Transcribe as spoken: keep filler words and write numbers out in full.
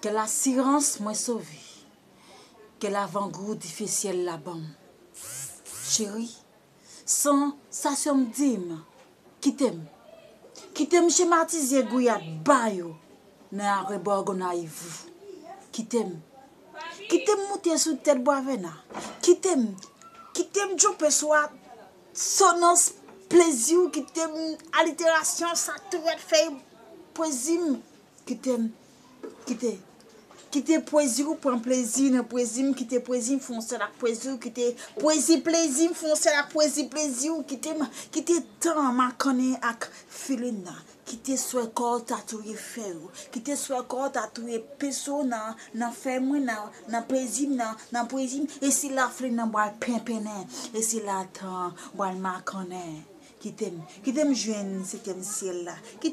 Kèl asirans mwen sove. Kèl avangou dife syèl la ban m. Cheri, sansasyon m di m, kite m. Kite m chematize gouyad ba yo nan arebò Gonayiv. Kite m. Kite m moute sou tèt Bwavèna. Kite m. Kite m tchonpe sou a sonans plezi w, kite m aliterasyon sa tou wèt fèy pwezi m. Kite m. Kite. Kite pwezi w pran plezi nan pwezi m, kite pwezi m fè yon sèl ak pwezi w, kite pwezi plezi m fè yon sèl ak pwezi plezi w, kite m, kite tan makannen ak filin nan, kite swè kò w tatouye fè yo, kite swè kò w tatouye penso nan, nan fè mwen, nan, nan plezi m, nan, nan pwezi m, e si lafli nan bwal penpennen, e si latan bwal makannen. Kite m, kite m jwenn setyèm syèl la. Kite